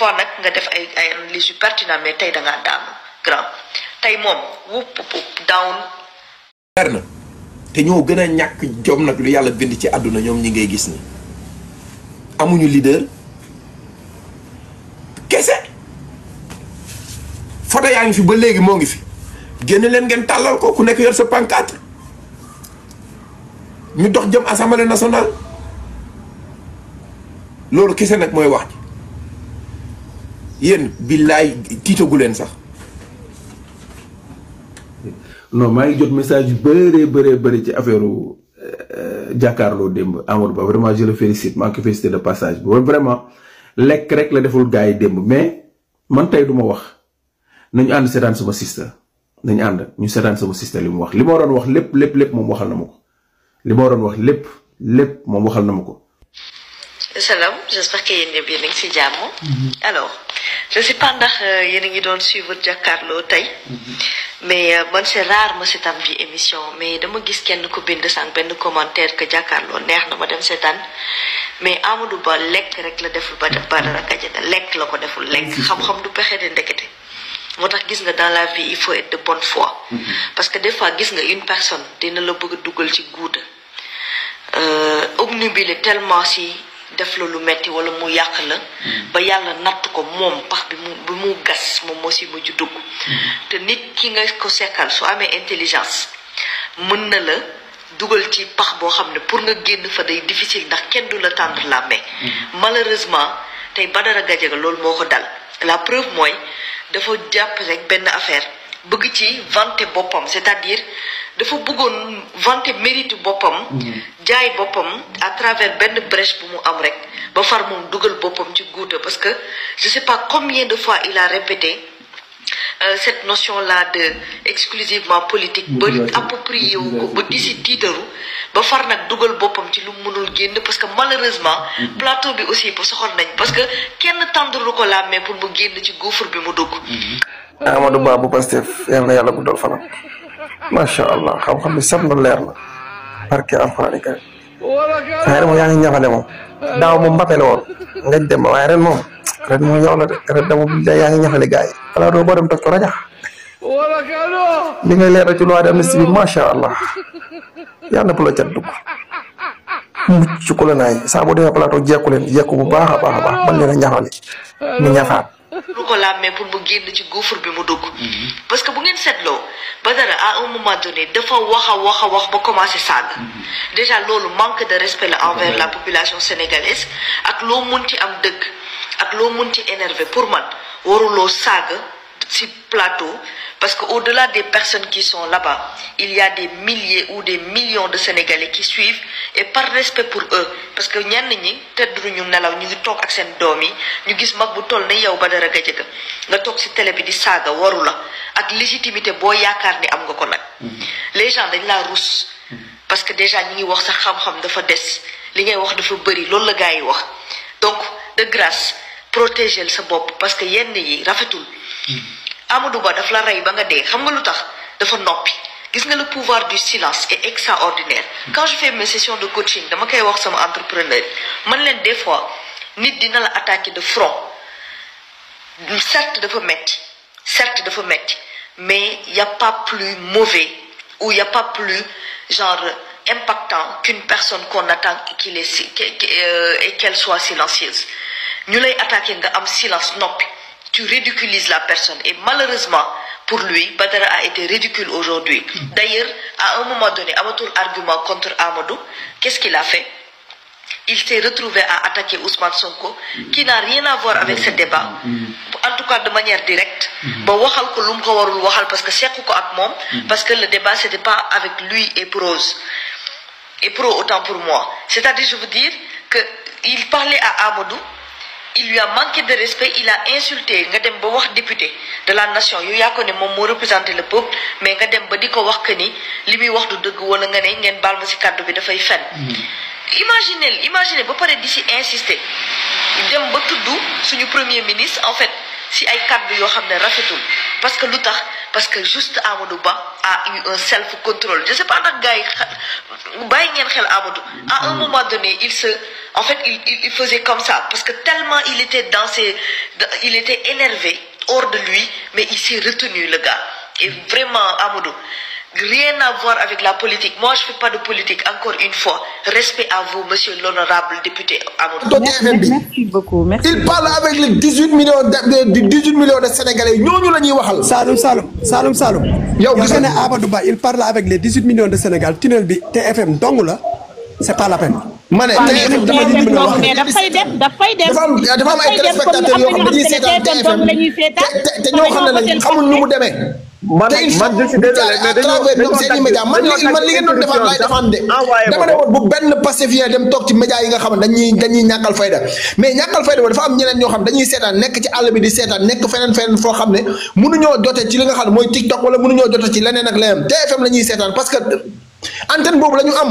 fois nag nga def ay analyse yu pertinent mais tey da ngaa daanu grand tey moom wupp down. leer na te ñoo gën a ñàkk jom nag lu yàlla bind ci àdduna ñoom ñi ngay gis ni amuñu leader kese photo yaa ngi fi ba léegi moo ngi fi génn leen ngeen tàllal ko ku nekk yor sa pancarte ñu dox jëm assemblée nationale loolu kese nag mooy wax ji yéen billaay tiitagu leen sax. non maa ngi jot message yu bëri ci affaire jàkkaarloo démb Amadou Ba vraiment je le félicite maa ngi ko félicité de passage bi vraiment lekk rek la deful gars yi démb mais man tey du ma wax nañu ànd seetaan sama sister nañu ànd ñu seetaan sama sister li mu wax li ma waroon wax lépp moom waxal na ma ko li ma waroon wax lépp moom waxal na ma ko. Salam, j'espère que yéen ñëpp yéen a ngi ci jàmm. Alors je sais pas ndax yéen a ngi doon suivre jàkkaarloo tey. mais man c'est rare ma seetaan bi émission mais dama gis kenn ko bind sànq benn commentaire que jàkkaarloo neex na ma dem seetaan mais Amadou Ba lekk rek la deful Badara Gadiaga lekk la ko deful lekk xam-xam du pexe de ndekete moo tax gis nga dans la vie il faut être de bonne foi parce que des fois gis nga une personne dina la bëgg a dugal ci guuta obnubilé tellement si def la lu metti wala mu yàq la ba yàlla natt ko moom pax bi mu gas moom moo si mujj dugg te nit ki nga ko sekkal su amee intelligence mën na la dugal ci pax boo xam ne pour nga génn fa day difficile ndax kenn du la tendre la main malheureusement tey Badara Gadiaga loolu moo ko dal la preuve mooy dafa jàpp rek benn affaire bëgg ci vanter boppam c'est-à-dire dafa bëggoon vanter mérite boppam jaay boppam à travers benn brèche bu mu am rek ba far moom dugal boppam ci guuta parce que je sais pas combien de fois il a répété cette notion-là de exclusivement politique ba approprié wu ko ba di si tiitaru ba far nag dugal boppam ci lu mënul génn parce que malheureusement plateau bi aussi ba soxor nañ parce que kenn tàndalu ko la mais pour mu génn ci gouffre bi mu dugg. Amadou Ba bu Pastef yal na yàlla guddal fanam macha allah xam-xam bi sab na leer na barke alxuraan karim waaye moom yaa ngi ñaxale moom daaw moom Mbappé la woon ngañ dem waaye ren moom yow la de ren de moom yaa ngi ñaxale gars yi plateau boo dem toj ko rajax li ngay leer ci loi d'amnistie bi macha allah yal na bu la cat dugg mucc ku la naay saa boo demee plateau jekku bu baax a baax man leen a ñaxale ni ñafaat lu ko làmmee pour mu génn ci gouffre bi mu dugg parce que bu ngeen seetloo Badara à un moment donné dafa wax ba commencé saaga déjà loolu manque de respect la envers la population sénégalaise ak loo munti am dëgg ak loo munti énervé pour man waruloo saaga ci plateau parce que au-delà des personnes qui sont là-bas il y a des milliers ou des millions de Sénégalais qui suivent et par respect pour eux parce que ñenn ñi tëdduñu nelaw ñu ngi toog ak seen doom yi ñu gis mag bu toll ne yow Badara Gadiaga nga toog ci télé bi di saaga waru la ak légitimité boo yaakaar ni am nga ko nag les gens dañ laa rus parce que déjà ñi ngi wax sax xam-xam dafa des li ngay wax dafa bëri loolu la gars yi wax donc de grâce protéger sa bopp parce que yenn yi rafetul Amadou Ba daf la rey ba nga dee xam nga lu tax dafa noppi gis nga le pouvoir du silence est extraordinaire quand je fais mes sessions de coaching dama koy wax sama entrepreneur man leen des fois nit dina la attaquer de front certes dafa metti mais y a pas plus mauvais ou y a pas plus genre impactant qu'une personne qu'on attend et qu'elle soit silencieuse ñu lay attaquer nga am silence noppi tu ridiculises la personne et malheureusement pour lui Badara a été ridicule aujourd'hui d'ailleurs à un moment donné amatul argument contre Amadou qu'est-ce qu'il a fait il s'est retrouvé à attaquer Ousmane Sonko qui n'a rien à voir avec ce débat en tout cas de manière directe ba waxal ko lu mu ko warul waxal parce que sequ ko ak moom parce que le débat c'était pas avec lui et prose et pro autant pour moi c'est-à-dire je veux dire que il parlait à Amadou il lui a manqué de respect il a insulté nga dem ba wax député de la nation yow yaa ko ne moom moo représenté le peuple mais nga dem ba di ko wax que ni li muy wax du dëgg wala nga ne ngeen baal ma ci kàddu bi dafay fen imaginez ba pare di ci insister dem ba tudd suñu premier ministre en fait ci ay kàddu yoo xam ne rafetul parce que lu tax parce que juste Amadou Ba a eu un self-control. Je sais pas ndax gars yi bàyyi ngeen xel Amadou. À un moment donné, en fait, il faisait comme ça parce que tellement il était énervé hors de lui, mais il s'est retenu le gars. Et vraiment Amadou, rien à voir avec la politique. Moi, je fais pas de politique. Encore une fois, respect à vous, monsieur l'honorable député Amadou. Merci beaucoup. Merci. Il parle avec les 18 millions de Sénégalais. Ñooñu la ñuy waxal. Saloum. Yow gis nga ne Amadou Ba il parle avec les 18 millions de Sénégal. Tunnel bi TFM dong la, c'est pas la peine. ma ne TFM dafa ñu mën a wax mais dafay dem. dafa am ay téléspectateurs yoo xam dañuy seetaan TFM te ñoo xam ne xamul nu mu demee. man je suis désolé mais dañoo seen média man li ngeen doon defaat laay defaan de dama ne woon bu benn Pastefien dem toog ci média yi nga xam ne dañuy ñàkkal fayda mais ñàkkal fayda dafa am ñeneen ñoo xam dañuy seetaan nekk ci àll bi di seetaan nekk feneen foo xam ne mënuñoo jote ci li nga xam ne mooy TikTok wala mënuñoo jote ci leneen ak leneen TFM la ñuy seetaan parce que antenne boobu la ñu am.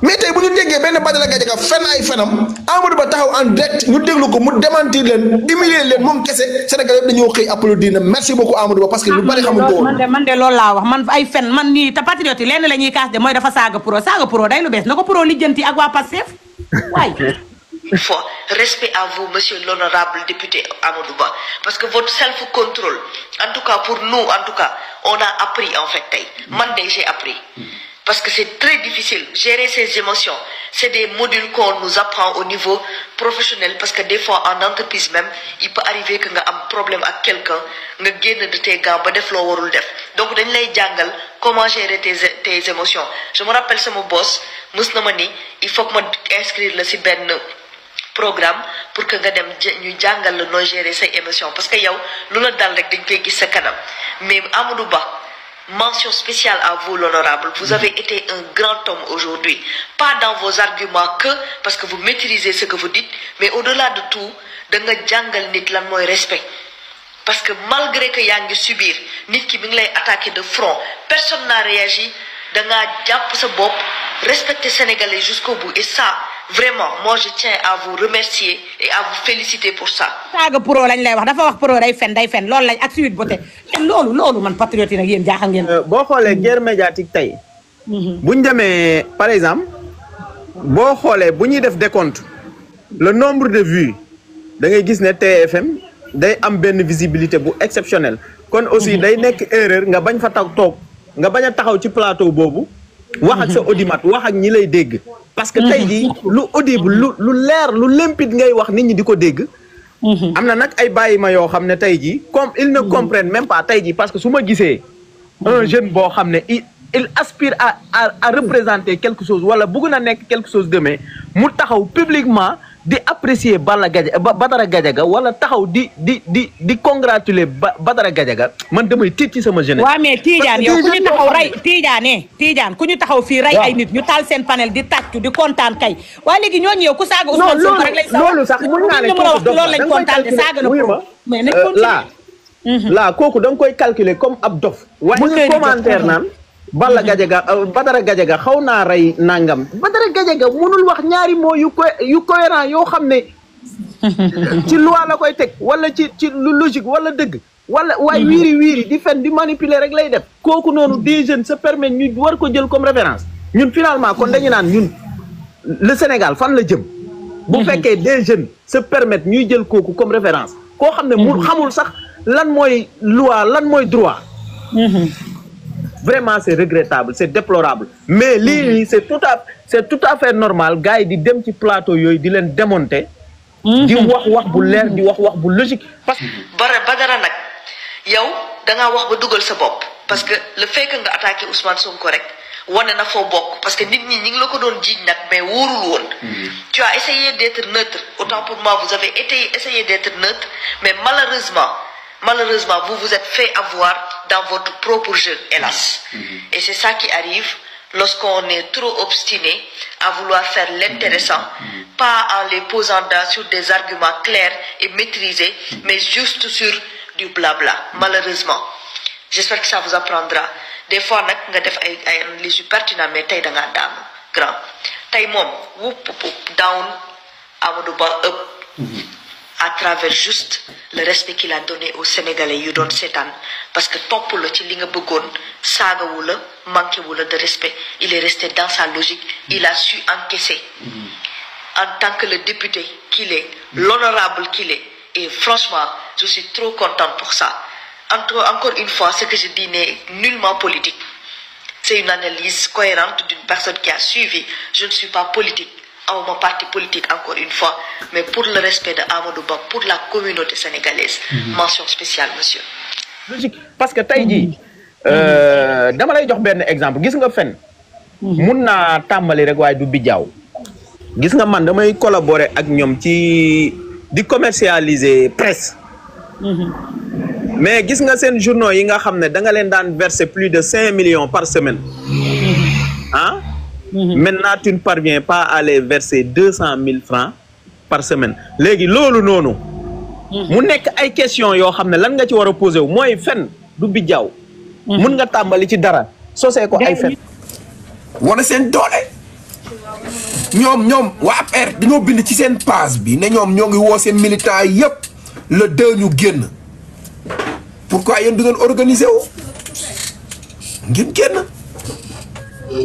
mais tey bu ñu déggee benn Badara Gadiaga fenn ay fenam Amadou Ba taxaw en direct ñu déglu ko mu démentir leen humilier leen moom kese Sénégal yëpp dañoo xëy applaudir na merci beaucoup Amadou Ba parce que lu bari xamuñ ko woon. man de loolu laa wax man ay fen man nii te patriote yi lenn la ñuy kaas de mooy dafa saaga pro day lu bees na ko pro lijjanti ak waa Pastef waay. Il faut respect à vous, monsieur l'honorable député Amadou Ba, parce que votre self-control, en tout cas pour nous, on a appris en fait. Moi, j'ai appris. Parce que c'est très difficile, gérer ses émotions. C'est des modules qu'on nous apprend au niveau professionnel, parce que des fois en entreprise même, il peut arriver que tu aies un problème avec quelqu'un, tu gagnes de tes gants, tu fais ce def. Donc, tu as comment gérer tes émotions. Je me rappelle, c'est mon boss, il faut que je inscrire le site programme pour que nga dem ñu jàngal la noo gérer say émotions parce que yow lu la dal rek dañ koy gis sa kanam mais Amadou Ba mention spéciale à vous l'honorable vous avez été un grand homme aujourd'hui pas dans vos arguments que parce que vous maîtrisez ce que vous dites mais au-delà de tout da nga jàngal nit lan mooy respect parce que malgré que yaa ngi subir nit ki mi ngi lay attaquer de front personne n'a réagi da ngaa jàpp sa bopp respecter Sénégalais jusqu'au bout et ça vraiment moi je tiens à vous remercier et à vous féliciter pour ça. saaga pro lañ lay wax dafa wax pro day fen loolu lañ ak suite bote loolu man patriote yi nag yéen jaaxal ngeen. boo xoolee guerre médiatique tey. bu ñu demee par exemple boo xoolee bu ñuy def décompte le nombre de vues da ngay gis ne TFM day am benn visibilité bu exceptionnelle kon aussi day nekk erreur nga bañ fa toog nga bañ a taxaw ci plateau boobu. wax ak sa audimat wax ak ñi lay dégg. parce que tey jii lu audible lu leer lu limpide ngay wax nit ñi di ko dégg. am na nag ay bàyyi ma yoo xam ne tey jii comme ils ne comprennent même pas tey jii parce que su ma gisee un jeune boo xam ne il aspire à représenter quelque chose wala bëgg na nekk quelque chose demain mu taxaw publiquement di apprécier Badara Gadiaga wala taxaw di congratuler Badara Gadiaga man damay tiit ci sama jeunesse. waaw mais Tidiane yow ku ñu taxaw rey Tidiane ku ñu taxaw fii rey ay nit ñu taal seen panel di tàccu di kontaan kay waaye léegi ñooñu yow ku saaga Ousmane Sonko rek lay loolu sax mën naa ne loolu lañ kontaan te saaga na ko mais nañ continuer là kooku da nga koy calculer comme ab dof waaye commentaire naan Badara Gadiaga xaw naa rey nangam Badara Gadiaga mënul wax ñaari mots yu cohérent yoo xam ne ci loi la koy teg wala ci lu logique wala dëgg wala waaye wiiri di fen di manipuler rek lay def kooku noonu des jeunes se permettent ñu war ko jël comme référence ñun finalement kon dañu naan ñun le Sénégal fan la jëm bu fekkee des jeunes se permettent ñuy jël kooku comme référence koo xam ne mu xamul sax lan mooy loi lan mooy droit vraiment c'est regrettable c'est déplorable mais lii c'est tout à fait normal gars yi di dem ci plateau yooyu di leen démonter di wax bu leer di wax bu logique parce que Badara nag yow dangaa wax ba dugal sa bopp parce que le fait que nga attaqué Ousmane Sonko rek wane na foo bokk parce que nit ñi ngi la ko doon jiiñ nag mais wóorul woon tu as essayé d'être neutre autant pour moi vous avez essayé d'être neutre mais malheureusement vous vous êtes fait avoir dans votre propre jeu, hélas. Et c'est ça qui arrive lorsqu'on est trop obstiné à vouloir faire l'intéressant, pas en les posant sur des arguments clairs et maîtrisés, mais juste sur du blabla, malheureusement. J'espère que ça vous apprendra. Des fois, nga def ay analyse yu pertinent mais tey da ngaa daanu grand tey moom wupp down Amadou Ba up à travers juste le respect qu'il a donné aux Sénégalais yu doon seetaan parce que topp la ci li nga bëggoon saagawu la manqué wu la de respect il est resté dans sa logique il a su encaisser en tant que le député qu'il est l'honorable qu'il est et franchement je suis trop contente pour ça encore une fois ce que je dis n'est nullement politique c'est une analyse cohérente d'une personne qui a suivi je ne suis pas politique mon parti politique encore une fois mais pour le respect de Amadou Ba pour la communauté sénégalaise mention spéciale monsieur logique parce que tey jii dama lay jox benn exemple gis nga fen mun naa tàmbali rek waaye du bijaaw gis nga man damay collaborer ak ñoom ci di commercialiser presse mais gis nga seen journaux yi nga xam ne da nga leen daan verser plus de 5 millions par semaine ah maintenant tu ne parviens pas à les verser 200 000 francs par semaine léegi loolu noonu mu nekk ay question yoo xam ne lan nga ci war a posé wu mooy fen du bijaaw mun nga tàmbali ci dara sosee ko ay fen wane seen doole ñoom waa APR dañoo bind ci seen page bi ne ñoom ñoo ngi woo seen militants yëpp le 2 ñu génn pourquoi yéen du ngeen organiser wu ngeen génn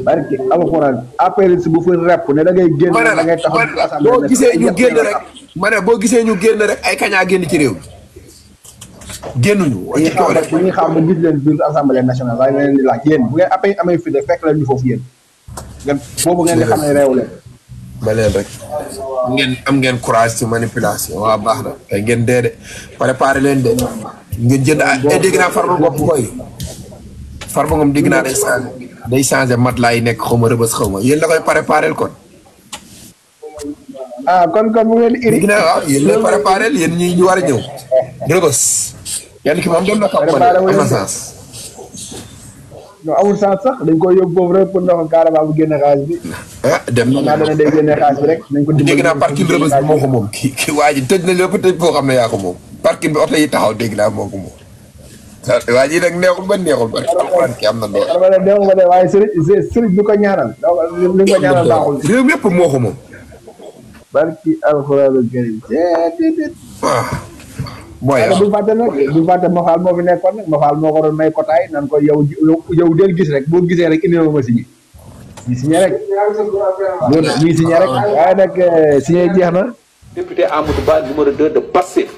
barke alxuraan APR si bu fa rep ne da ngay génn da ngay taxaw boo gisee ñu génn rek ma ne boo gisee ñu génn rek ay kañaa génn ci réew mi génnuñu ci kaw rek ñu xam ba gis leen biir assemblée nationale waaye leen di laaj yéen bu ngeen APR amee fi de fekk la ñu foofu yéen ngeen boobu ngeen di xam ne réew leen ba leen rek ngeen am ngeen courage ci manipulation waa baax na tey ngeen dee de préparé leen de ngeen jënd ay dégg naa Farba Ngom koy Farba Ngom dégg naa day changé matelas yi nekk xaw ma rëbës xaw ma yéen la koy préparé kon. kon bu ngeen iri. dégg naa waaw yéen lay préparé yéen ñi ñu war a ñëw rëbës. kenn ki moom dem na xam ma am na sens. non amul sens sax dañ koy yóbbu foofu rek pour ndox carrément bu génne xaalis bi. dem na dana day génne xaalis bi rek. nañ ko dégg naa parking rëbës bi moo ko moom kii waa ji tëj na lépp tëj boo xam ne yaa ko moom parking bi oto yi taxaw dégg naa moo ko moom. waa ji nag neexul ba neexul ba alxuraan ki am na doole. neexul ba de waaye sëriñ bi ko ñaanal. li ko ñaanal baaxul. réew mi yëpp moo ko moom. barki alxuraan karim. waaw. mooy waaw bu fàtte nag bu fàtte Mafal moo fi nekkoon nag Mafal moo ko doon may kotaay nan ko yow del gis rek boo gisee rek indi ma signé. ñu signé rek. ñu signé rek waaye nag signé jeex na. député Amadou Ba numéro 2 de Pastef.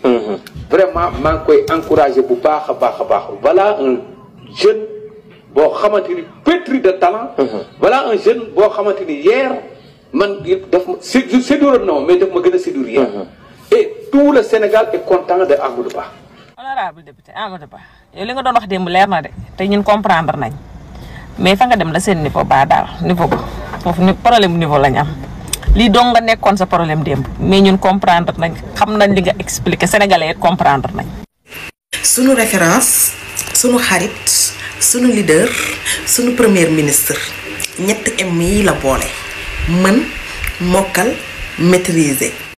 vraiment maa ngi koy encouragé bu baax a baax a baax. voilà un jeune boo xamante ni pétri de talent. voilà un jeune boo xamante ni hier man daf ma séduire na mais daf ma gën a séduire hier. et tout le Sénégal est content de Amadou Ba. honorable député Amadou Ba yow li nga doon wax démb leer na de te ñun comprendre nañ mais fa nga dem la seen niveau ba daal niveau ba foofu problème niveau lañ am. lii dong nga nekkoon sa problème démb mais ñun comprendre nañ xam nañ li nga expliqué sénégalais comprendre nañ. sunu référence sunu xarit sunu leader sunu premier ministre ñett M yi la boole mën mokkal maîtriser.